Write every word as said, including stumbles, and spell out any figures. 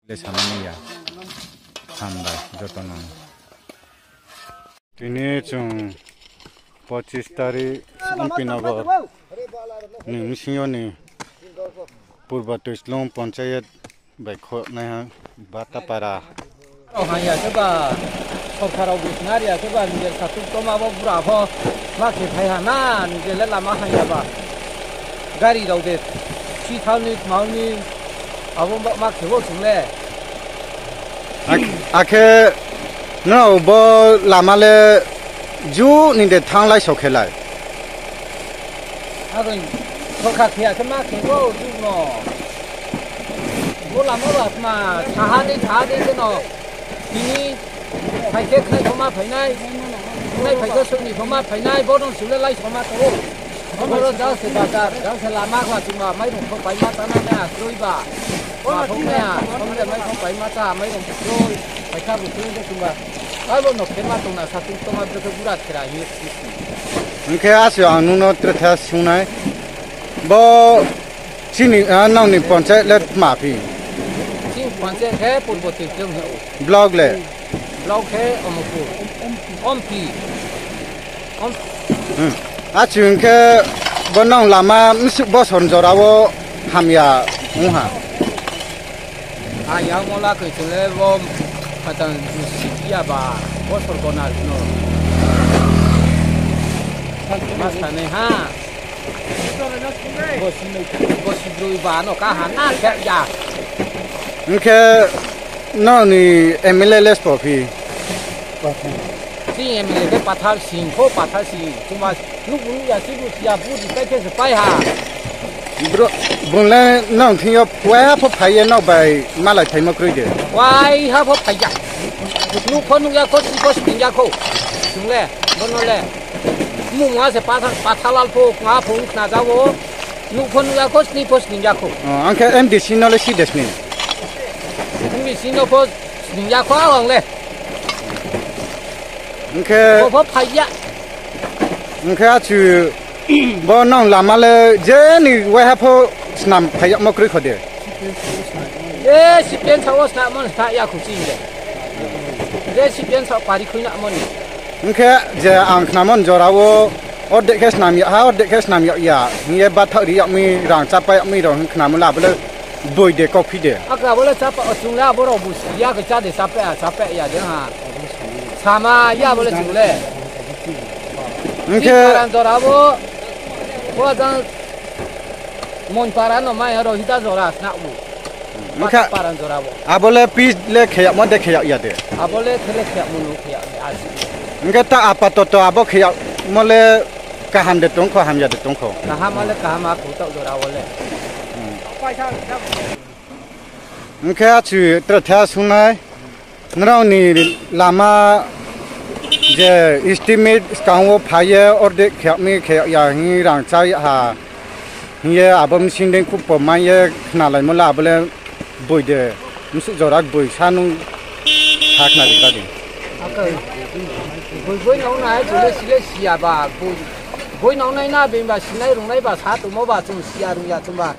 Le samani ya. Hambai jotono. Tini chwng pochis tarik Ampinagar ni bisingo ni Purba Twislong Panchayat bai khoknaiha Batapara. Rok hanya khe ba sorkar rok bising ariya khe ba nijel satuk toma bo bura pho ma khe phai ha na nijel le lama hanya ba gari rok de si thauni mauni abo ma khe bo chwng le. Ak-, akhe no bo lama le ju ni de thanglai sokhelai. Agoi sokha khiya khe ma khe bo ju no. Bo lama ba ma saha de saha de no. Tini phaikhe khnai thoma phainai. Khnai phaikhe sokni thoma phainai. Bo dong sule lai thoma to. Oro jang se bazar, jang se lama kha chuma, mairung kho pai ma chana na, kroi ba. Ma thong na, thong le mai kho pai ma cha, mairung kroi, pai kha bu kroi de chuma. Ai bo no khe ma tong na, sa ting tong ma de bura khera hi. Hwnkhe asio ang nuno tretha sungnai. Bo chini, ah, nongni panchayat le ma phi. Chini panchayat khe Purbo Tirtiyong he. Block le. Block khe Omopur. Ompi. Om- Hmm. Achu hwnkhe bo nong lama misuk bosor jorao hamya wngha. Ha yang mola kaichule bo patan sikya ba bosor gona no. Mas tane ha. Bosi, bosi broi ba no ka ha na khe ya. Hwnkhe noni M L A le spo phi? Chini M L A khe Pathar Singh, kho Pathar Singh. Chuma nuk bunu ya si bu ya bu di kai khe se pai ha. Bro, bunle nong thingyo waya pho phaiye nok bai malai phaima kroi de. Wai ha pho phaiya. Nuk pho nuk ya kho si pho sing ya kho. Sungle, bono le. Mung ma se patha, patha lal pho, nga pho khna jawo. Nuk pho nuk ya kho, sni pho sni ya kho. Oh, angkhe M D C no le si desni. M D C no pho sni ya kho ang le. Angkhe pho pho phaiya. Angkhe achu bo nong lama le je ni waiha pho snam phaiya mo kroi khode. Ye sipen sa o snam mon sa ya khu ching le. Je sipen sa pari khui na mon. Hwnkhe je ang khnamon jorao ordek khe snam ya ha, ordek khe snam ya ya. Hingye bathak ri yakmi rang chapa yakmi rok hwn khnamon abole boi de kok phi de. Aka bole chapa o chungle aborok bu ya khe cha de chape a chape ya de ha. Sama ya bole chungle. Hwnkhe paran jorabo bo jang mon para no mai ro hita jora sna bu. Hwnkhe paran jorabo. Abole pis le kheyakmo de kheyak ya de. Abole thele kheyakmo no kheyak de asi. Hwnkhe ta apatoto abo kheyakmo le kaham de tongkho, hamya de tongkho. Kaham ale kaham a khutok jora wale. Hwnkhe achu tretha sunai. Norokni lama je estimate swkango phaiye ordek kheyakmi kheyakya hwnwi rang cha ha hwnye abo bisingde khupo manye khnalaimole abole boide msuk jorak boi sanung sakna ringradi. Boi boi nong nai chule sile siya ba boi boi nong nai na bemba sinai rungnai ba sa tumo ba chung siya rungya chumba.